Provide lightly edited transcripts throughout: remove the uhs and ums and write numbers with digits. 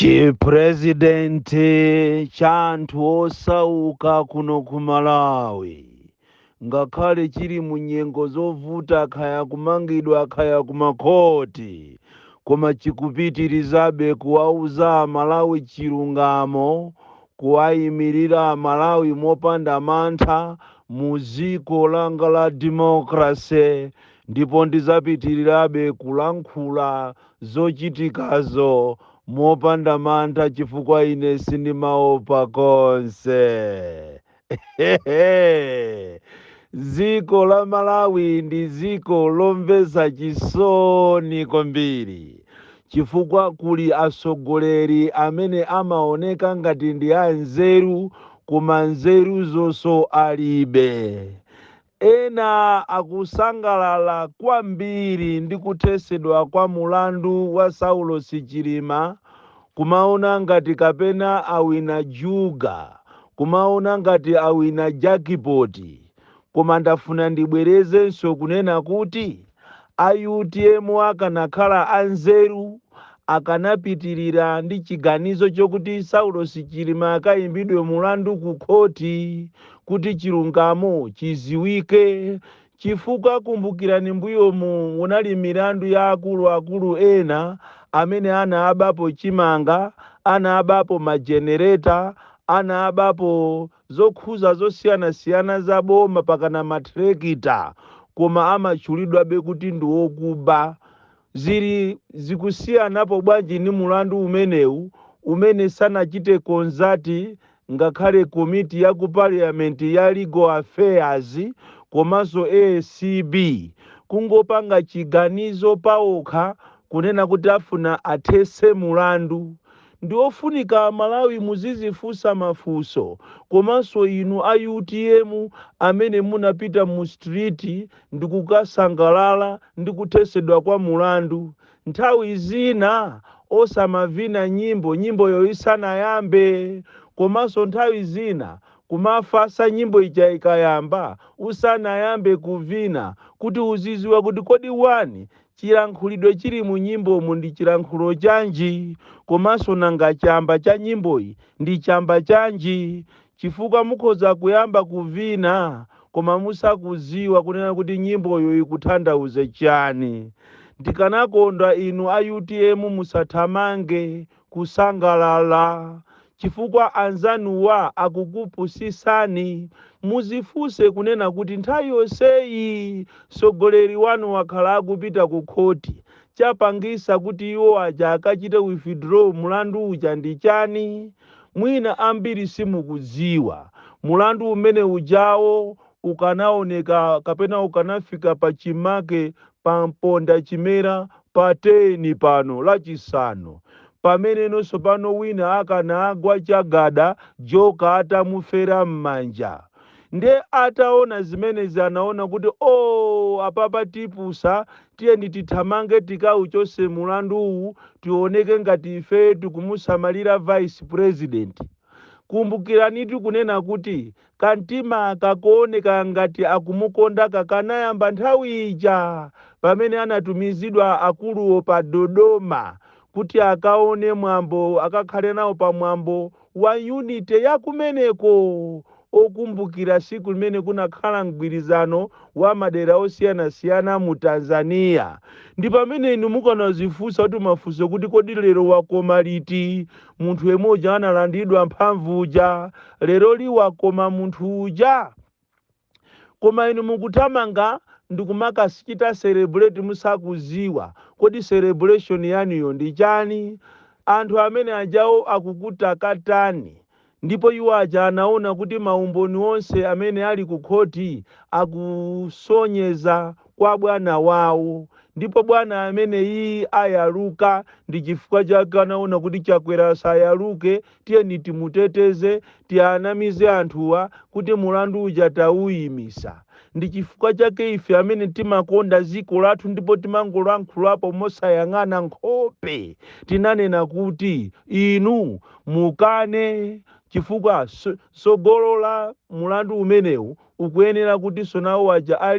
Chipurezidenti cha anthu osauka kuno ku Malawi, ngakhale chili mu nyengo zovuta, khaya kumangidwa, khaya kumakhoti, koma chikupitirizabe kuwauza Malawi chilungamo, kuwayimirira Malawi mopanda mantha mu dziko langa la democracy. Ndipo ndizapitirirabe kulankhula zochitikazo mopanda mantha, chifukwa ine sindimaopa konse. Dziko la Malawi ndi dziko lomvetsa chisoni kwambiri, chifukwa kuli atsogoleri amene amaoneka ngati ndi anzeru, koma nzeru zonso alibe. Ena akusangalala kwambiri ndi kuthesedwa kwa mulandu wa Saulos Chilima, kumaona ngati kapena awina juga, kumaona ngati awina jackpot. Koma ndafuna ndibwerezenso kunena kuti a UTM akanakhala anzeru, akanapitirira ndi chiganizo chokuti Saulos Chilima akayimbidwe mulandu ku khoti kuti chilungamo chiziwike. Chifukwa kumbukirani, mbuyomu munali milandu ya akuluakulu ena amene anaabapo chimanga, anaabapo majenereta, anaabapo zokhuza zosiyanasiyana za boma, pakana matrekita, koma amatchulidwabe kuti ndi wokuba. Zili zikusiyanapo bwanji ndi mulandu umenewu, umene sanachite consult ngakhale komiti ya ku Parliament ya Legal Affairs komanso ACB, kungopanga chiganizo paokha kunena kuti afuna athese mulandu? Ndi ofunika Malawi muzizifunsa mafunso. Komanso inu a UTM amene munapita mu street ndi kukasangalala ndi kuthesedwa kwa mulandu, nthawi zina osamavina nyimbo nyimboyo isanayambe, komanso nthawi zina kumafasa nyimbo ija ikayamba usanayambe kuvina, kuti uziziwa kuti kodi wani chilankhulidwe chili mu nyimbomu ndi chilankhulo chanji, komanso nanga chamba cha nyimboyi ndi chamba chanji? Chifukwa mukhoza kuyamba kuvina koma musakuziwa kunena kuti nyimboyo ikutanthauza chani. Ndikanakonda inu a UTM musathamange kusangalala, chifukwa anzanuwa akukupusisani. Muzifunse kunena kuti nthawi yonseyi mtsogoleri wanu wakhala akupita ku khoti, chapangisa kuti iwo aja akachite withdraw mulandu uja ndi chani? Mwina ambiri simukudziwa, mulandu umene ujawo ukanaoneka kapena ukanafika pa chimake pa mponda chimera pa 10 pano Lachisanu, pamene nonso pano wina akanagwa chagada joka atamufera m'manja. Nde ataona zimenezi anaona kuti, o, apapa tipusa, tiyeni tithamange tikauchose mulanduwu, tioneke ngati ife tikumusamalira Vice President. Kumbukiranitu kunena kuti kantima kakuoneka ngati akumukonda kakanayamba nthawi ija pamene anatumizidwa akuluwo pa Dodoma kuti akaone mwambo, akakhale nawo pa mwambo wa unity ya kumeneko, okumbukira siku limene kunakhala mgwirizano wa madera osiyanasiyana mu Tanzania. Ndi pamene inu mukanazifunsa kuti mafunso kuti, kodi lero wakoma liti munthu yemoja analandidwa mphamvu uja? Lero liwakoma munthu uja? Koma inu mukuthamanga ndikumakachita celebrate musakuziwa kodi celebration yanuyo ndi chani. Anthu amene ajawo akukutakatani, ndipo iwo aja anaona kuti maumboni onse amene ali ku khoti akusonyeza kwa bwana wawo, ndipo bwana amene iyi ayaluka. Ndi chifukwa chake anaona kuti Chakwera sayaluke, tiyeni timuteteze, tianamize anthuwa kuti mulandu uja tawuyimisa. Ndi chifukwa chake ife amene timakonda dziko lathu ndipo timangolankhulapo mosayang'ana nkhope, tinanena kuti inu mukane, chifukwa sogolo la mulandu umenewu ukuyenera kuti sonawo aja a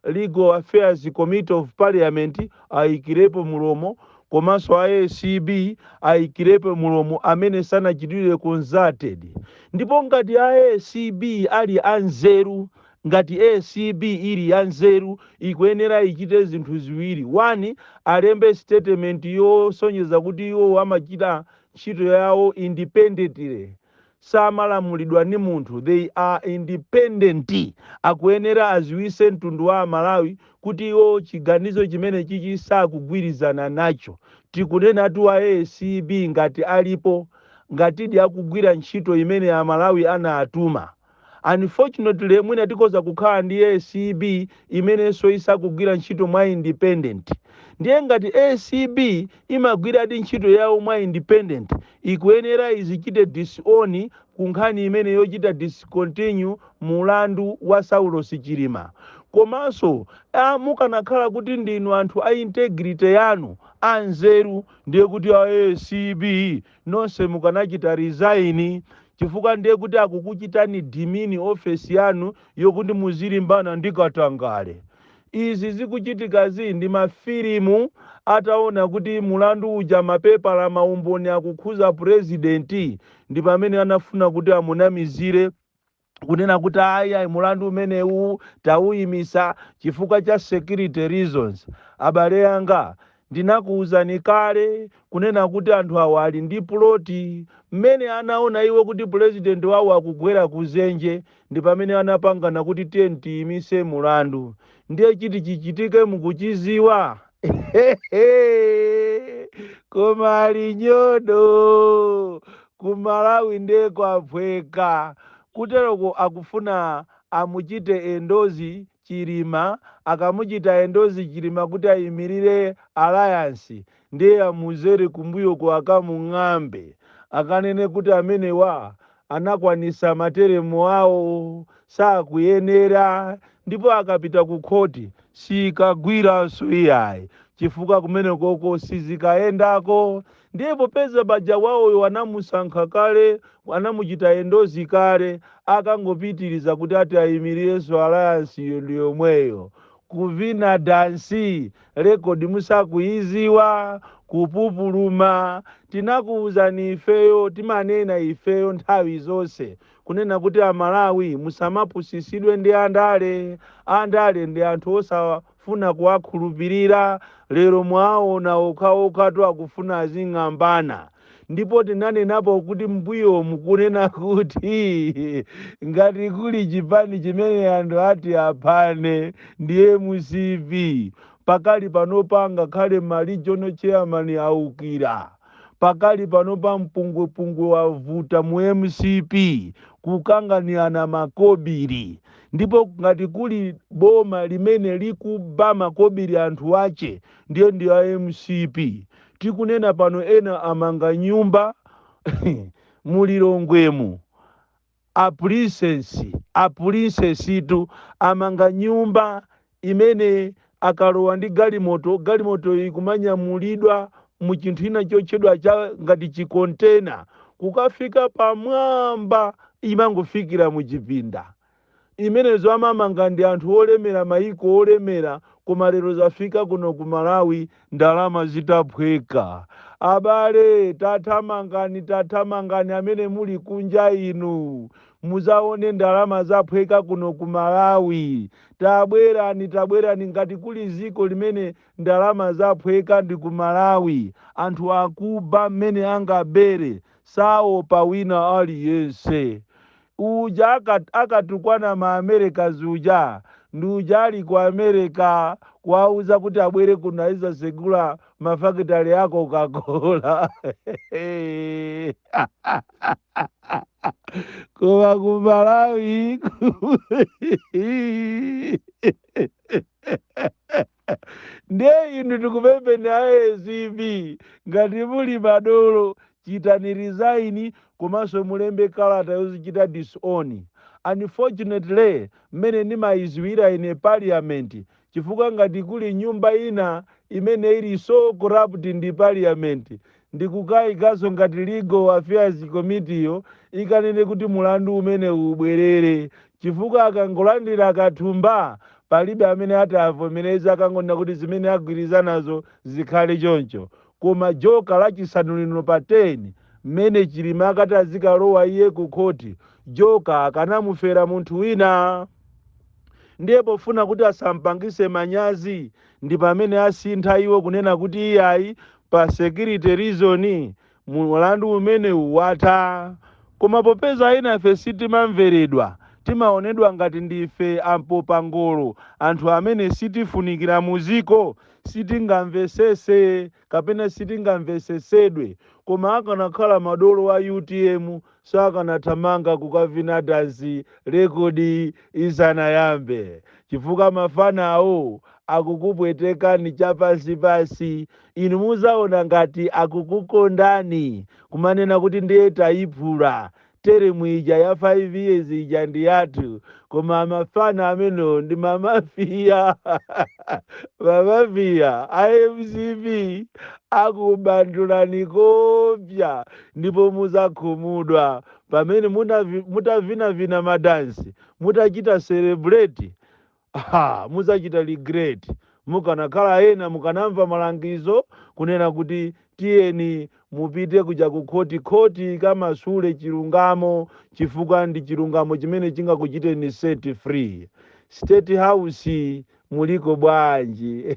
Legal Affairs Committee of Parliament ayikirepo mulomo. Komanso a ACB ayikirepo mulomo amene sanachitidwe consulted. Ndipo ngati a ACB ali anzeru, ngati ACB ili anzeru, ikuyenera ichite zinthu ziwiri. One, alembe statement yosonyeza kuti iwo amachita ntchito yawo independently, samalamulidwa ndi munthu, they are independent. Akuyenera aziwise mtundu wa Amalawi kuti iwo chiganizo chimene chichi sakugwirizana nacho. Tikunenatu a ACB ngati alipo, ngatidi akugwira ntchito imene Amalawi anatuma. Unfortunately, mwina tikoza kukhala ndi ACB imenenso isakugwira ntchito mwa independent. Ndiye ngati ACB imagwiradi ntchito yawo mwa independent, ikuyenera izichite disown ku nkhani imene yochita discontinue mulandu wa Saulos Chilima. Komanso mukanakhala kuti ndinu anthu a integrity yanu, anzeru, ndiye kuti a ACB nonse mukanachita resign, chifukwa ndiye kuti akukuchitani demean ofesi yanu yokuti muzilimbana ndi katangale. Izi zikuchitikazi ndi mafilimu. Ataona kuti mulandu uja, mapepala, maumboni akukhuza purezidenti, ndi pamene anafuna kuti amunamizire kunena kuti ayi ayi, mulandu umenewu tawuyimisa chifukwa cha security reasons. Abale anga, ndinakuwuzani kale kunena kuti anthu awa ali ndi plot. Mmene anaona iwo kuti purezidenti wawo akugwera kuzenje, ndi pamene anapangana kuti tiye tiyimise mulandu. Ndiye chiti chichitike mukuchiziwa, koma ali nyodo. Ku Malawi ndiye kwaphweka. Kuteroko akufuna amuchite endorse Chilima. Akamuchita endorse Chilima kuti ayimirire alliance, ndiye amuzere kumbuyoko, akamung'ambe, akanene kuti amenewa anakwanisa ma term awo, sakuyenera. Ndipo akapita ku khoti sikagwiranso iyayi, chifukwa kumene koko sizikayendako. Ndiye popeza baja wawoyo anamusankha kale, anamuchita endorse kale, akangopitiriza kuti ati ayimirirenso alliance iyo ndi yomweyo. Kuvina dansi record musakuiziwa, kupupuluma. Tinakuwuzani ifeyo, timanena ifeyo nthawi zonse kunena kuti Amalawi musamapusisidwe ndi andale. Andale ndi anthu osafuna kuwakhulupirira. Lero mwaona okhaokhatu akufuna azing'ambana. Ndipo tinanenapo kuti mbuyomu kunena kuti ngati kuli chipani chimene anthu ati aphane ndiye MCP. Pakali panopa ngakhale ma regional chairman aukira. Pakali panopa mpungwepungwe wavuta mu MCP, kukanganirana makobiri. Ndipo ngati kuli boma limene likuba makobiri anthu ache, ndiye ndi a MCP. Tikunena pano ena amanga nyumba mulilongwemu. A princess, a princessitu amanga nyumba imene akalowa ndi galimoto, galimoto ikumanyamulidwa mu chinthu ina chotchedwa cha ngati chikontena kukafika pamwamba, imangofikira muchipinda. Imenezo amamanga ndi anthu olemera, maiko olemera, koma lero zafika kuno ku Malawi ndalama zitaphweka. Abale, tathamangani, tathamangani amene muli kunja inu, muzaone ndalama zaphweka kuno ku Malawi. Tabwerani, tabwerani. Ngati kuli ziko limene ndalama zaphweka ndi ku Malawi. Anthu akuba mmene angabere, saopa wina aliyense. Uja akatukwana ma Americas uja ndi uja ali ku America, kuwauza kuti abwere kuno azasegula mafakitali a Coca-Cola. Koma ku Malawi ndiye inu tikupempheni ACB, ngati muli madolo, chitani resign komanso mulembe kalata yozichita disown. Unfortunately, mmene ndimayiziwira ine parliament, chifukwa ngati kuli nyumba ina imene ili so corrupt ndi parliament, ndikukayikanso ngati Legal Affairs Committee yo ikanene kuti mulandu umene ubwerere, chifukwa akangolandira kathumba palibe amene ati avomereze, akangonena kuti zimene agwirizanazo zikhale choncho. Koma joka lachisanu lino pa 10, mmene Chilima akati azikalowa iye ku khoti, joka akanamufera munthu wina. Ndiye pofuna kuti asampangise manyazi, ndi pamene asintha iwo kunena kuti iyayi, pa security reason mulandu umenewu watha. Koma popeza inafe sitimamveredwa, timaonedwa ngati ndife ampopangolo, anthu amene sitifunikira muziko, sitingamvesese kapena sitingamvesesedwe. Koma akanakhala madolo a UTM, sakanathamanga kukavina dansi record isanayambe, chifukwa mafana awo akukupwetekani chapasipasi. Inu muzaona ngati akukukondani, kumanena kuti ndiye tayiphula term ija ya 5 years ija ndi yathu. Koma mafana amenewo ndi mamafia, mamafia a MCP, akubandulani kopya, ndipo muzakhumudwa pamene mutavinavina madansi, mutachita celebrate. Ha, muzachita regret. Mukanakhala ena, mukanamva malangizo kunena kuti tiyeni mupite kuja ku khoti, khoti kamasule chilungamo, chifukwa ndi chilungamo chimene chingakuchiteni set free. State House muliko bwanji?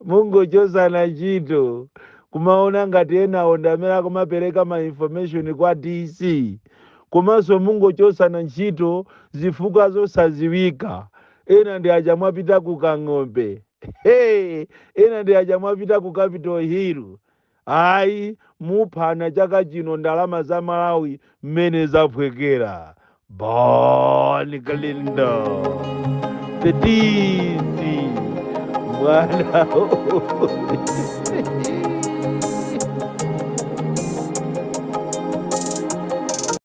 Mungochosana ntchito, kumaona ngati enawo ndi amene akumapereka ma information kwa DC. Komanso mungochosana ntchito zifukwa zosaziwika. Ena ndi aja mwapita ku Kang'ombe. Hey, ena ndi aja mwapita ku Capitol Hill. Ayi, muphana chaka chino. Ndalama za Malawi mmene zaphwekera. Bon Kalindo, the DC, mwana.